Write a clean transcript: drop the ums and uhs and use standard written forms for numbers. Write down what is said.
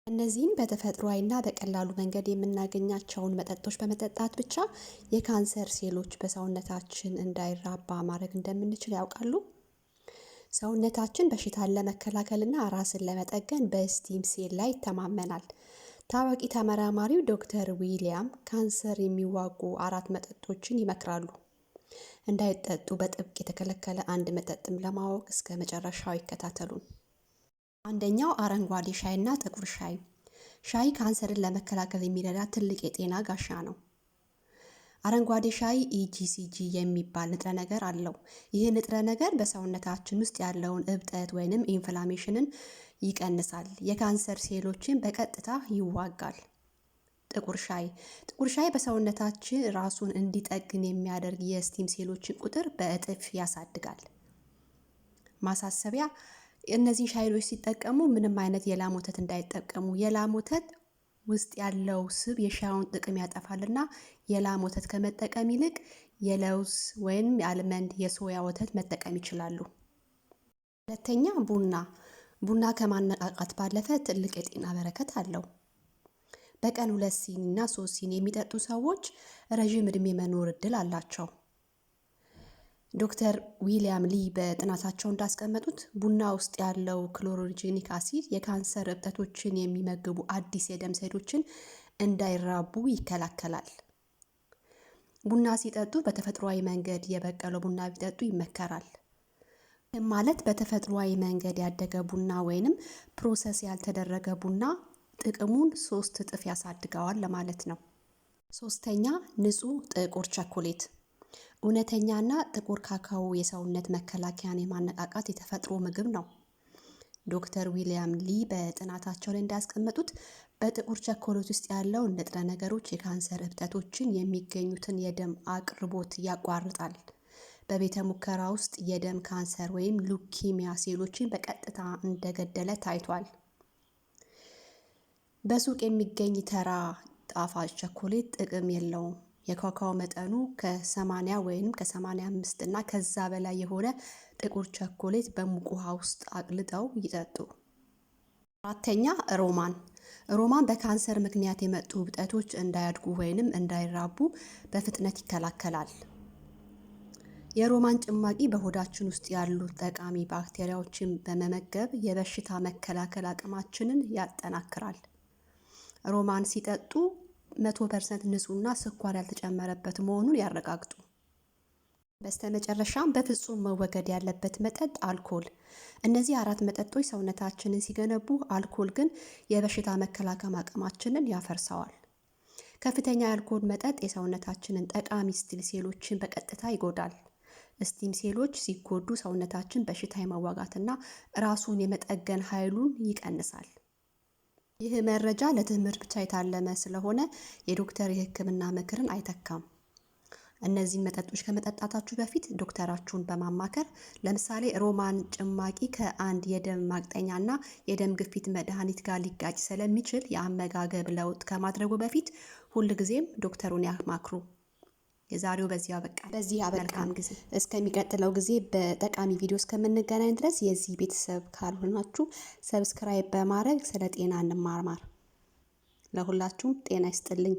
እነዚህን በተፈጥሯዊና በቀላሉ መንገድ የምናገኛቸውን መጠጦች በመጠጣት ብቻ የካንሰር ሴሎች በሰውነታችን እንዳይራባ ማድረግ እንደምንችል ያውቃሉ? ሰውነታችን በሽታን ለመከላከልና ራስን ለመጠገን በ stem cell ላይ ይተማመናል። ታዋቂ ተመራማሪው ዶክተር ዊሊያም ካንሰር የሚዋጉ አራት መጠጦችን ይመክራሉ። እንዳይጠጡ በጥብቅ የተከለከለ አንድ መጠጥም ለማወቅ እስከ መጨረሻው ይከታተሉን። አንደኛው አረንጓዴ ሻይና ጥቁር ሻይ። ሻይ ካንሰርን ለመከላከል የሚረዳ ትልቅ የጤና ጋሻ ነው። አረንጓዴ ሻይ EGCG የሚባል ንጥረ ነገር አለው። ይህ ንጥረ ነገር በሰውነታችን ውስጥ ያለውን እብጠት ወይንም inflammation ን ይቀንሳል። የካንሰር ሴሎችን በቀጥታ ይዋጋል። ጥቁር ሻይ። ጥቁር ሻይ በሰውነታችን ራሱን እንዲጠግን የሚያደርግ የ stem ሴሎችን ቁጥር በእጥፍ ያሳድጋል። ማሳሰቢያ፣ እነዚህን ሻይሎች ሲጠቀሙ ምንም አይነት የላም ወተት እንዳይጠቀሙ። የላም ወተት ውስጥ ያለው ስብ የሻዩን ጥቅም ያጠፋልና የላም ወተት ከመጠቀም ይልቅ የለውዝ ወይም የ almond፣ የሶያ ወተት መጠቀም ይችላሉ። ሁለተኛ፣ ቡና። ቡና ከማነቃቃት ባለፈ ትልቅ የጤና በረከት አለው። በቀን 2 ሲኒ እና 3 ሲኒ የሚጠጡ ሰዎች ረዥም ዕድሜ መኖር እድል አላቸው። ዶክተር ዊሊያም ሊ በጥናታቸው እንዳስቀመጡት ቡና ውስጥ ያለው chlorogenic acid የካንሰር እብጠቶችን የሚመግቡ አዲስ የደም ሴሎችን እንዳይራቡ ይከላከላል። ቡና ሲጠጡ በተፈጥሯዊ መንገድ የበቀለው ቡና ቢጠጡ ይመከራል። ማለት በተፈጥሯዊ መንገድ ያደገ ቡና ወይንም process ያልተደረገ ቡና ጥቅሙን 3 እጥፍ ያሳድገዋል ለማለት ነው። ሶስተኛ፣ ንጹህ ጥቁር ቸኮሌት። እውነተኛና ጥቁር ካካዎ የሰውነት መከላከያን የማነቃቃት የተፈጥሮ ምግብ ነው። ዶክተር ዊሊያም ሊ በጥናታቸው ላይ እንዳስቀመጡት በጥቁር ቸኮሌት ውስጥ ያለው ንጥረ ነገሮች የካንሰር እብጠቶችን የሚገኙትን የደም አቅርቦት ያቋርጣል። በቤተ ሙከራ ውስጥ የደም ካንሰር ወይም leukemia ሴሎችን በቀጥታ እንደገደለ ታይቷል። በሱቅ የሚገኝ ተራ ጣፋጭ ቸኮሌት ጥቅም የለውም። የካካኦ መጠኑ ከ80 ወይም ከ85 እና ከዛ በላይ የሆነ ጥቁር ቸኮሌት በሙቅ ውሃ ውስጥ አቅልጠው ይጠጡ። አራተኛ፣ ሮማን። ሮማን በካንሰር ምክንያት የመጡ እብጠቶች እንዳያድጉ ወይንም እንዳይራቡ በፍጥነት ይከላከላል። የሮማን ጭማቂ በሆዳችን ውስጥ ያሉ ጠቃሚ ባክቴሪያዎችን በመመገብ የበሽታ መከላከል አቅማችንን ያጠናክራል። ሮማን ሲጠጡ 100% ንጹህና ስኳር ያልተጨመረበት መሆኑን ያረጋግጡ። በስተመጨረሻም በፍጹም መወገድ ያለበት መጠጥ አልኮል። እነዚህ አራት መጠጦች ሰውነታችንን ሲገነቡ፣ አልኮል ግን የበሽታ መከላከል አቅማችንን ያፈርሰዋል። ከፍተኛ የአልኮል መጠጥ የሰውነታችንን ጠቃሚ stem ሴሎችን በቀጥታ ይጎዳል። stem ሴሎች ሲጎዱ ሰውነታችን በሽታ የመዋጋትና ራሱን የመጠገን ኃይሉን ይቀንሳል። ይህ መረጃ ለትምህርት ብቻ የታለመ ስለሆነ የዶክተር የሕክምና ምክርን አይተካም። እነዚህን መጠጦች ከመጠጣታችሁ በፊት ዶክተራችሁን በማማከር፣ ለምሳሌ ሮማን ጭማቂ ከአንድ የደም ማቅጠኛና የደም ግፊት መድኃኒት ጋር ሊጋጭ ስለሚችል የአመጋገብ ለውጥ ከማድረጉ በፊት ሁልጊዜም ዶክተሩን ያማክሩ። የዛሬው በዚህ አበቃ። በዚህ አበቃ። መልካም ጊዜ። እስከሚቀጥለው ጊዜ በጠቃሚ ቪዲዮ እስከምንገናኝ ድረስ የዚህ ቤተሰብ ካልሆናችሁ subscribe በማድረግ ስለ ጤና እንማማር። ለሁላችሁም ጤና ይስጥልኝ።